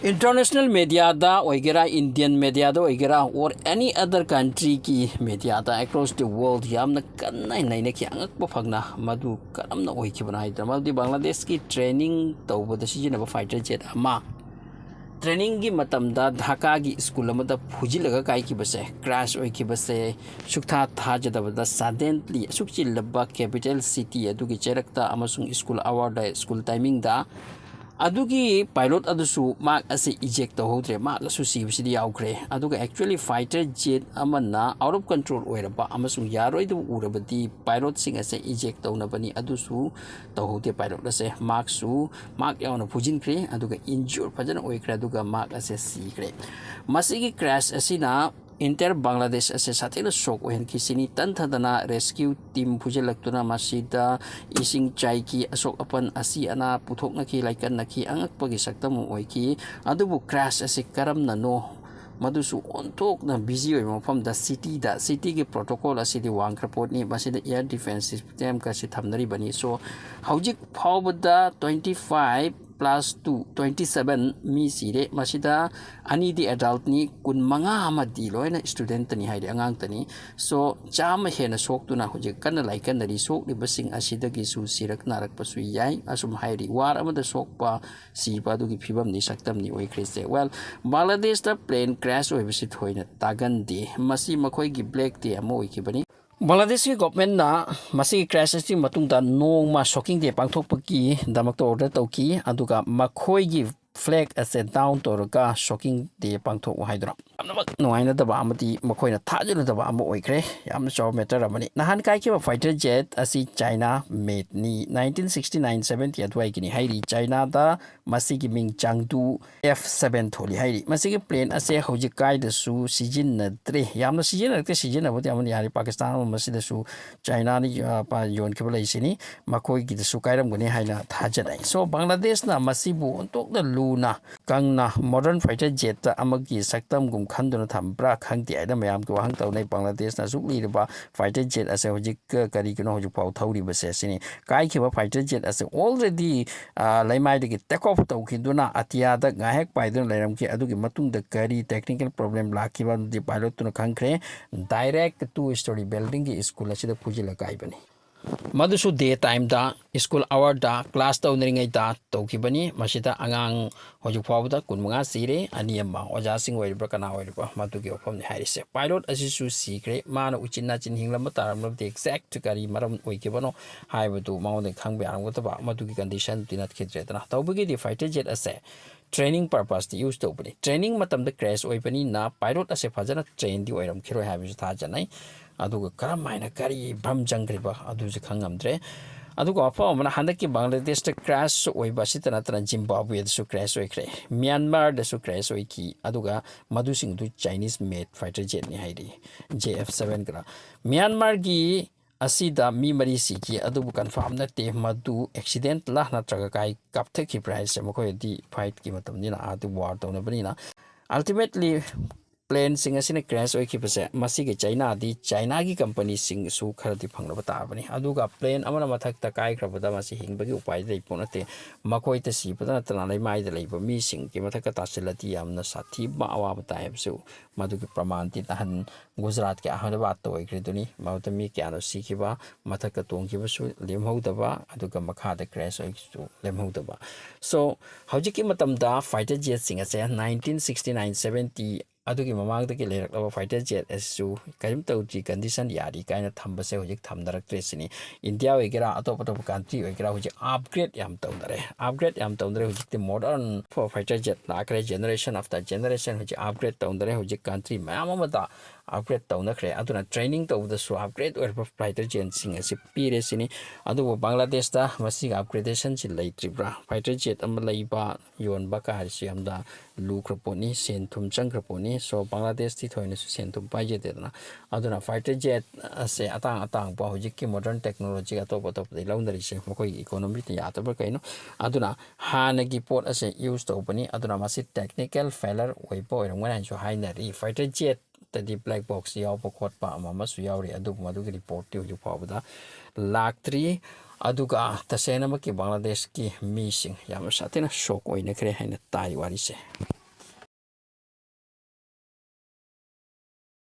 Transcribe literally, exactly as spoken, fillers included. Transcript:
International mediaꯗ ꯑꯣꯏꯒꯦꯔꯥ, Indian mediaꯗ ꯑꯣꯏꯒꯦꯔꯥ, or any other countryꯒꯤ mediaꯗ across the world ꯌꯥꯝꯅ ꯀꯟꯅ ꯅꯩꯅꯈꯤ꯫ ꯑꯉꯛꯄ ꯐꯪꯅ ꯃꯗꯨ ꯀꯔꯝꯅ ꯑꯣꯏꯈꯤꯕꯅꯣ ꯍꯥꯏꯗꯅ, ꯃꯗꯨꯗꯤ ꯕꯪꯒ꯭ꯂꯥꯗꯦꯁꯀꯤ training ꯇꯧꯕꯗ ꯁꯤꯖꯤꯟꯅꯕ fighter jet ꯑꯃ trainingꯒꯤ ꯃꯇꯝꯗ ꯙꯥꯀꯥꯒꯤ school ꯑꯃꯗ ꯐꯨꯖꯤꯜꯂꯒ ꯀꯥꯏꯈꯤꯕꯁꯦ, crash ꯑꯣꯏꯈꯤꯕꯁꯦ, ꯁꯨꯛꯊꯥ ꯊꯥꯖꯗꯕꯗ suddenly ꯑꯁꯨꯛ ꯆꯤꯜꯂꯕ capital city ꯑꯗꯨꯒꯤ ꯆꯩꯔꯛꯇ ꯑꯃꯁꯨꯡ school hourꯗ, school timingꯗ ꯑꯗꯨꯒꯤ pilot ꯑꯗꯨꯁꯨ ꯃꯍꯥꯛ ꯑꯁꯦ eject ꯇꯧꯍꯧꯗ꯭ꯔꯦ꯫ ꯃꯍꯥꯛ ꯑꯁꯨ ꯁꯤꯕꯁꯤꯗꯤ ꯌꯥꯎꯈ꯭ꯔꯦ꯫ ꯑꯗꯨꯒ actually fighter jet ꯑꯃꯅ out of control ꯑꯣꯏꯔꯕ ꯑꯃꯁꯨꯡ ꯌꯥꯔꯣꯏꯗꯕ ꯎꯔꯕꯗꯤ pilotꯁꯤꯡ ꯑꯁꯦ eject ꯇꯧꯅꯕꯅꯤ, ꯑꯗꯨꯁꯨ ꯇꯧꯍꯧꯗꯦ꯫ Pilot ꯑꯁꯦ ꯃꯍꯥꯛꯁꯨ ꯃꯍꯥꯛ ꯌꯥꯎꯅ ꯐꯨꯖꯤꯟꯈ꯭ꯔꯦ, ꯑꯗꯨꯒ injure ꯐꯖꯅ ꯑꯣꯏꯈ꯭ꯔꯦ, ꯑꯗꯨꯒ ꯃꯍꯥꯛ ꯑꯁꯦ ꯁꯤꯈ꯭ꯔꯦ꯫ ꯃꯁꯤꯒꯤ crash ꯑꯁꯤꯅ entire ꯕꯪꯒ꯭ꯂꯥꯗꯦꯁ ꯑꯁꯦ ꯁꯥꯊꯤꯅ shock ꯑꯣꯏꯍꯟꯈꯤ꯫ ꯁꯤꯅꯤ ꯇꯟꯊꯗꯅ rescue team ꯐꯨꯖꯤꯜꯂꯛꯇꯨꯅ ꯃꯁꯤꯗ ꯏꯁꯤꯡ ꯆꯥꯏꯈꯤ, ꯑꯁꯣꯛ ꯑꯄꯟ ꯑꯁꯤ ꯑꯅꯥ ꯄꯨꯊꯣꯛꯅꯈꯤ, ꯂꯥꯏꯀꯠꯅꯈꯤ, ꯑꯉꯛꯄꯒꯤ ꯁꯛꯇꯝ ꯑꯃ ꯑꯣꯏꯈꯤ꯫ ꯑꯗꯨꯕꯨ crash ꯑꯁꯤ ꯀꯔꯝꯅꯅꯣ, ꯃꯗꯨꯁꯨ ꯑꯣꯟꯊꯣꯛꯅ busy ꯑꯣꯏꯕ ꯃꯐꯝꯗ, cityꯗ, cityꯒꯤ protocol ꯑꯁꯤꯗꯤ ꯋꯥꯡꯈ꯭ꯔ ꯄꯣꯠꯅꯤ꯫ ꯃꯁꯤꯗ air defense system ꯀꯁꯤ ꯊꯝꯅꯔꯤꯕꯅꯤ꯫ So, ꯍꯧꯖꯤꯛ ꯐꯥꯎꯕꯗ twenty five plus two, twenty seven ꯃꯤ ꯁꯤꯔꯦ꯫ ꯃꯁꯤꯗ ꯑꯅꯤꯗꯤ adultꯅꯤ, ꯀꯨꯟꯃꯉꯥ ꯑꯃꯗꯤ ꯂꯣꯏꯅ studentꯅꯤ ꯍꯥꯏꯗꯤ ꯑꯉꯥꯡꯇꯅꯤ꯫ So, ꯆꯥꯝꯃ ꯍꯦꯟꯅ ꯁꯣꯛꯇꯨꯅ ꯍꯧꯖꯤꯛ ꯀꯟꯅ ꯂꯥꯏꯀꯠꯅꯔꯤ꯫ ꯁꯣꯛꯂꯤꯕꯁꯤꯡ ꯑꯁꯤꯗꯒꯤꯁꯨ ꯁꯤꯔꯛ ꯅꯥꯔꯛꯄꯁꯨ ꯌꯥꯏ꯫ ꯑꯁꯨꯝ ꯍꯥꯏꯔꯤ, war ꯑꯃꯗ ꯁꯣꯛꯄ, ꯁꯤꯕ ꯑꯗꯨꯒꯤ ꯐꯤꯕꯝꯅꯤ, ꯁꯛꯇꯝꯅꯤ ꯑꯣꯏꯈ꯭ꯔꯤꯁꯦ꯫ Well, ꯕꯪꯒ꯭ꯂꯥꯗꯦꯁꯇ plane crash ꯑꯣꯏꯕꯁꯤ ꯊꯣꯏꯅ ꯇꯥꯒꯟꯗꯦ꯫ ꯃꯁꯤ ꯃꯈꯣꯏꯒꯤ black day ꯑꯃ ꯑꯣꯏꯈꯤꯕꯅꯤ꯫ ꯕꯪꯒ꯭ꯂꯥꯗꯦꯁꯀꯤ governmentꯅ ꯃꯁꯤꯒꯤ crashꯀꯤ ꯃꯇꯨꯡꯗ ꯅꯣꯡꯃ shocking day ꯄꯥꯡꯊꯣꯛꯄꯒꯤꯗꯃꯛꯇ order ꯇꯧꯈꯤ, ꯑꯗꯨꯒ ꯃꯈꯣꯏꯒꯤ flag ꯑꯁꯦ down ꯇꯧꯔꯒ shocking day ꯄꯥꯡꯊꯣꯛꯎ ꯍꯥꯏꯗꯨꯅ꯫ ꯌꯥꯝꯅꯃꯛ ꯅꯨꯡꯉꯥꯏꯅꯗꯕ ꯑꯃꯗꯤ ꯃꯈꯣꯏꯅ ꯊꯥꯖꯔꯨꯗꯕ ꯑꯃ ꯑꯣꯏꯈ꯭ꯔꯦ꯫ ꯌꯥꯝꯅ ꯆꯥꯎꯕ matter ꯑꯃꯅꯤ꯫ ꯅꯍꯥꯟ ꯀꯥꯏꯈꯤꯕ fighter jet ꯑꯁꯤ China madeꯅꯤ, nineteen sixty nine seventy ꯑꯗꯨꯋꯥꯏꯒꯤꯅꯤ ꯍꯥꯏꯔꯤ꯫ Chinaꯗ ꯃꯁꯤꯒꯤ ꯃꯤꯡ Changdu F seven ꯊꯣꯜꯂꯤ ꯍꯥꯏꯔꯤ꯫ ꯃꯁꯤꯒꯤ plane ꯑꯁꯦ ꯍꯧꯖꯤꯛ ꯀꯥꯏꯗꯁꯨ ꯁꯤꯖꯤꯟꯅꯗ꯭ꯔꯦ꯫ ꯌꯥꯝꯅ ꯁꯤꯖꯤꯟꯅꯔꯛꯇꯦ, ꯁꯤꯖꯤꯟꯅꯕꯗꯤ ꯑꯃꯅꯤ ꯍꯥꯏꯔꯤ꯫ ꯄꯥꯀꯤꯁꯇꯥꯟ ꯑꯃ ꯃꯁꯤꯗꯁꯨ Chinaꯅ ꯌ-, ꯄ-, ꯌꯣꯟꯈꯤꯕ ꯂꯩꯁꯤꯅꯤ꯫ ꯃꯈꯣꯏꯒꯤꯗꯁꯨ ꯀꯥꯏꯔꯝꯒꯅꯤ ꯍꯥꯏꯅ ꯊꯥꯖꯅꯩ꯫ So, ꯕꯪꯒ꯭ꯂꯥꯗꯦꯁꯅ ꯃꯁꯤꯕꯨ ꯑꯣꯟꯊꯣꯛꯅ ꯂꯨ ꯎꯅ ꯀꯪꯅ modern fighter jet ꯑꯃꯒꯤ ꯁꯛꯇꯝꯒꯨꯝ ꯈꯟꯗꯨꯅ ꯊꯝꯕ꯭ꯔꯥ ꯈꯪꯗꯦ ꯍꯥꯏꯅ ꯃꯌꯥꯝꯒꯤ ꯋꯥꯍꯪ ꯇꯧꯅꯩ꯫ ꯕꯪꯒ꯭ꯂꯥꯗꯦꯁꯅ ꯑꯁꯨꯛ ꯂꯤꯔꯕ fighter jet ꯑꯁꯦ ꯍꯧꯖꯤꯛ ꯀꯔꯤꯒꯤꯅꯣ ꯍꯧꯖꯤꯛ ꯐꯥꯎ ꯊꯧꯔꯤꯕꯁꯦ ꯁꯤꯅꯤ꯫ ꯀꯥꯏꯈꯤꯕ fighter jet ꯑꯁꯦ already, ꯑ, ꯂꯩꯃꯥꯏꯗꯒꯤ take off ꯇꯧꯈꯤꯗꯨꯅ ꯑꯇꯤꯌꯥꯗ ꯉꯥꯏꯍꯥꯛ ꯄꯥꯏꯗꯨꯅ ꯂꯩꯔꯝꯈꯤ꯫ ꯑꯗꯨꯒꯤ ꯃꯇꯨꯡꯗ ꯀꯔꯤ technical problem ꯂꯥꯛꯈꯤꯕ ꯑꯗꯨꯗꯤ pilotꯇꯨꯅ ꯈꯪꯈ꯭ꯔꯦ꯫ Direct two story buildingꯒꯤ school ꯑꯁꯤꯗ ꯐꯨꯖꯤꯜꯂ ꯀꯥꯏꯕꯅꯤ꯫ ꯃꯗꯨꯁꯨ day timeꯗ, school hourꯗ, class ꯇꯧꯅꯔꯤꯉꯩꯗ ꯇꯧꯈꯤꯕꯅꯤ꯫ ꯃꯁꯤꯗ ꯑꯉꯥꯡ ꯍꯧꯖꯤꯛ ꯐꯥꯎꯕꯗ ꯀꯨꯟꯃꯉꯥ ꯁꯤꯔꯦ, ꯑꯅꯤ ꯑꯃ ꯑꯣꯖꯥꯁꯤꯡ ꯑꯣꯏꯔꯤꯕ꯭ꯔꯥ ꯀꯅꯥ ꯑꯣꯏꯔꯤꯕ꯭ꯔꯥ ꯃꯗꯨꯒꯤ ꯋꯥꯐꯝꯅꯤ ꯍꯥꯏꯔꯤꯁꯦ꯫ Pilot ꯑꯁꯤꯁꯨ ꯁꯤꯈ꯭ꯔꯦ꯫ ꯃꯥꯅ ꯎꯆꯤꯟ ꯅꯥꯆꯤꯟ ꯍꯤꯡꯂꯝꯕ ꯇꯥꯔꯝꯂꯕꯗꯤ exact ꯀꯔꯤ ꯃꯔꯝ ꯑꯣꯏꯈꯤꯕꯅꯣ ꯍꯥꯏꯕꯗꯨ ꯃꯉꯣꯟꯗ ꯈꯪꯕ ꯌꯥꯔꯝꯒꯗꯕ ꯃꯗꯨꯒꯤ conditionꯗꯤ ꯅꯠꯈꯤꯗ꯭ꯔꯦꯗꯅ꯫ ꯇꯧꯕꯒꯤꯗꯤ fighter jet ꯑꯁꯦ training purposeꯇ use ꯇꯧꯕꯅꯤ꯫ Training ꯃꯇꯝꯗ crash ꯑꯣꯏꯕꯅꯤꯅ pilot ꯑꯁꯦ ꯐꯖꯅ trainedꯗꯤ ꯑꯣꯏꯔꯝꯈꯤꯔꯣꯏ ꯍꯥꯏꯕꯁꯨ ꯊꯥꯖꯅꯩ꯫ ꯑꯗꯨꯒ ꯀꯔꯝ ꯍꯥꯏꯅ ꯀꯔꯤ ꯚ꯭ꯔꯝ ꯆꯪꯈ꯭ꯔꯤꯕ ꯑꯗꯨꯁꯨ ꯈꯪꯉꯝꯗ꯭ꯔꯦ꯫ ꯑꯗꯨꯒ ꯋꯥꯐꯝ ꯑꯃꯅ, ꯍꯟꯗꯛꯀꯤ ꯕꯪꯒ꯭ꯂꯥꯗꯦꯁꯇ crash ꯑꯣꯏꯕ ꯑꯁꯤꯇ ꯅꯠꯇꯅ ꯖꯤꯝꯕꯥꯕ꯭ꯋꯦꯗꯁꯨ crash ꯑꯣꯏꯈ꯭ꯔꯦ, ꯃ꯭ꯌꯥꯟꯃꯥꯔꯗꯁꯨ crash ꯑꯣꯏꯈꯤ, ꯑꯗꯨꯒ ꯃꯗꯨꯁꯤꯡꯗꯨ Chinese made fighter jetꯅꯤ ꯍꯥꯏꯔꯤ, J F seven ꯀꯅ꯫ ꯃ꯭ꯌꯥꯟꯃꯥꯔꯒꯤ ꯑꯁꯤꯗ ꯃꯤ ꯃꯔꯤ ꯁꯤꯈꯤ, ꯑꯗꯨꯕꯨ confirm ꯅꯠꯇꯦ ꯃꯗꯨ accidentꯂ ꯅꯠꯇ꯭ꯔꯒ ꯀꯥꯏ ꯀꯥꯞꯊꯈꯤꯕ꯭ꯔꯥ ꯍꯥꯏꯁꯦ꯫ ꯃꯈꯣꯏꯗꯤ fightꯀꯤ ꯃꯇꯝꯅꯤꯅ, ꯑꯥꯗ war ꯇꯧꯅꯕꯅꯤꯅ꯫ Ultimately planeꯁꯤꯡ ꯑꯁꯤꯅ crash ꯑꯣꯏꯈꯤꯕꯁꯦ, ꯃꯁꯤꯒꯤ ꯆꯩꯅꯥꯗꯤ, ꯆꯩꯅꯥꯒꯤ companyꯁꯤꯡꯁꯨ ꯈꯔꯗꯤ ꯐꯪꯅꯕ ꯇꯥꯕꯅꯤ꯫ ꯑꯗꯨꯒ plane ꯑꯃꯅ ꯃꯊꯛꯇ ꯀꯥꯏꯈ꯭ꯔꯕꯗ ꯃꯁꯤ ꯍꯤꯡꯕꯒꯤ ꯎꯄꯥꯏꯗꯤ ꯂꯩꯄꯣꯠ ꯅꯠꯇꯦ꯫ ꯃꯈꯣꯏꯇ ꯁꯤꯕꯗ ꯅꯠꯇꯅ ꯂꯩꯃꯥꯏꯗ ꯂꯩꯕ ꯃꯤꯁꯤꯡꯒꯤ ꯃꯊꯛꯇ ꯇꯥꯁꯤꯜꯂꯗꯤ ꯌꯥꯝꯅ ꯁꯥꯊꯤꯕ ꯑꯋꯥꯕ ꯇꯥꯏ ꯍꯥꯏꯕꯁꯨ ꯃꯗꯨꯒꯤ ꯄ꯭ꯔꯃꯥꯟꯗꯤ ꯅꯍꯥꯟ ꯒꯨꯖꯔꯥꯠꯀꯤ ꯑꯍꯃꯗꯥꯕꯥꯗꯇ ꯑꯣꯏꯈ꯭ꯔꯤꯗꯨꯅꯤ꯫ ꯃꯗꯨꯗ ꯃꯤ ꯀꯌꯥꯅꯣ ꯁꯤꯈꯤꯕ, ꯃꯊꯛꯇ ꯇꯣꯡꯈꯤꯕꯁꯨ ꯂꯦꯝꯍꯧꯗꯕ, ꯑꯗꯨꯒ ꯃꯈꯥꯗ crash ꯑꯣꯏꯈꯤꯕꯁꯨ ꯂꯦꯝꯍꯧꯗꯕ꯫ So, ꯍꯧꯖꯤꯛꯀꯤ ꯃꯇꯝꯗ fighter jetꯁꯤꯡ ꯑꯁꯦ nineteen sixty nine seventy ꯑꯗꯨꯒꯤ ꯃꯃꯥꯡꯗꯒꯤ ꯂꯩꯔꯛꯂꯕ fighter jet ꯑꯁꯤꯁꯨ ꯀꯔꯤꯝ ꯇꯧꯗ꯭ꯔꯤ, condition ꯌꯥꯔꯤ ꯀꯥꯏꯅ ꯊꯝꯕꯁꯦ ꯍꯧꯖꯤꯛ ꯊꯝꯅꯔꯛꯇ꯭ꯔꯦ ꯁꯤꯅꯤ꯫ ꯏꯟꯗꯤꯌꯥ ꯑꯣꯏꯒꯦꯔꯥ, ꯑꯇꯣꯞ ꯑꯇꯣꯞꯄ country ꯑꯣꯏꯒꯦꯔꯥ, ꯍꯧꯖꯤꯛ upgrade ꯌꯥꯝ ꯇꯧꯅꯔꯦ꯫ Upgrade ꯌꯥꯝ ꯇꯧꯅꯔꯦ ꯍꯧꯖꯤꯛꯇꯤ꯫ Modern fighter jet ꯂꯥꯛꯈ꯭ꯔꯦ, generation after generation ꯍꯧꯖꯤꯛ upgrade ꯇꯧꯅꯔꯦ꯫ ꯍꯧꯖꯤꯛ country ꯃꯌꯥꯝ ꯑꯃꯗ ꯑꯞꯒ꯭ꯔꯦꯗ ꯇꯧꯅꯈ꯭ꯔꯦ꯫ ꯑꯗꯨꯅ ꯇ꯭ꯔꯦꯅꯤꯡ ꯇꯧꯕꯗꯁꯨ ꯑꯞꯒ꯭ꯔꯦꯗ ꯑꯣꯏꯔꯕ ꯐꯥꯏꯇꯔ ꯖꯦꯠꯁꯤꯡ ꯑꯁꯤ ꯄꯤꯔꯦ ꯁꯤꯅꯤ꯫ ꯑꯗꯨꯕꯨ ꯕꯪꯒ꯭ꯂꯥꯗꯦꯁꯇ ꯃꯁꯤꯒꯤ ꯑꯞꯒ꯭ꯔꯦꯗꯦꯁꯟꯁꯤ ꯂꯩꯇ꯭ꯔꯤꯕ꯭ꯔꯥ? ꯐꯥꯏꯇꯔ ꯖꯦꯠ ꯑꯃ ꯂꯩꯕ, ꯌꯣꯟꯕ ꯀꯥꯏꯁꯤ ꯌꯥꯝꯅ ꯂꯨꯈ꯭ꯔ ꯄꯣꯠꯅꯤ, ꯁꯦꯟ ꯊꯨꯝ ꯆꯪꯈ꯭ꯔ ꯄꯣꯠꯅꯤ꯫ ꯁꯣ ꯕꯪꯒ꯭ꯂꯥꯗꯦꯁꯇꯤ ꯊꯣꯏꯅꯁꯨ ꯁꯦꯟ ꯊꯨꯝ ꯄꯥꯏꯖꯗꯦꯗꯅ꯫ ꯑꯗꯨꯅ ꯐꯥꯏꯇꯔ ꯖꯦꯠ ꯑꯁꯦ ꯑꯇꯥꯡ ꯑꯇꯥꯡꯕ ꯍꯧꯖꯤꯛꯀꯤ ꯃꯣꯗꯔꯟ ꯇꯦꯛꯅꯣꯂꯣꯖꯤꯒ ꯑꯇꯣꯞ ꯑꯇꯣꯞꯄꯗꯒꯤ ꯂꯧꯅꯔꯤꯁꯦ ꯃꯈꯣꯏꯒꯤ ꯏꯀꯣꯅꯣꯃꯤꯗ ꯌꯥꯗꯕ꯭ꯔꯥ ꯀꯩꯅꯣ꯫ ꯑꯗꯨꯅ ꯍꯥꯟꯅꯒꯤ ꯄꯣꯠ ꯑꯁꯦ ꯌꯨꯁ ꯇꯧꯕꯅꯤ꯫ ꯑꯗꯨꯅ ꯃꯁꯤ ꯇꯦꯛꯅꯤꯀꯦꯜ ꯐꯦꯂꯔ ꯑꯣꯏꯕ ꯑꯣꯏꯔꯝꯒꯅꯤ ꯍꯥꯏꯅꯁꯨ ꯍꯥꯏꯅꯔꯤ꯫ ꯐꯥꯏꯇꯔ ꯖꯦꯠꯇꯗꯤ ꯕ꯭ꯂꯦꯛ ꯕꯣꯛꯁ ꯌꯥꯎꯕ ꯈꯣꯠꯄ ꯑꯃ ꯑꯃꯁꯨ ꯌꯥꯎꯔꯤ, ꯑꯗꯨꯕꯨ ꯃꯗꯨꯒꯤ ꯔꯤꯄꯣꯔꯠꯇꯤ ꯍꯧꯖꯤꯛ ꯐꯥꯎꯕꯗ ꯂꯥꯛꯇ꯭ꯔꯤ꯫ ꯑꯗꯨꯒ ꯇꯁꯦꯡꯅꯃꯛꯀꯤ ꯕꯪꯒ꯭ꯂꯥꯗꯦꯁꯀꯤ ꯃꯤꯁꯤꯡ ꯌꯥꯝꯅ ꯁꯥꯊꯤꯅ ꯁꯣꯛ ꯑꯣꯏꯅꯈ꯭ꯔꯦ ꯍꯥꯏꯅ ꯇꯥꯏ ꯋꯥꯔꯤꯁꯦ꯫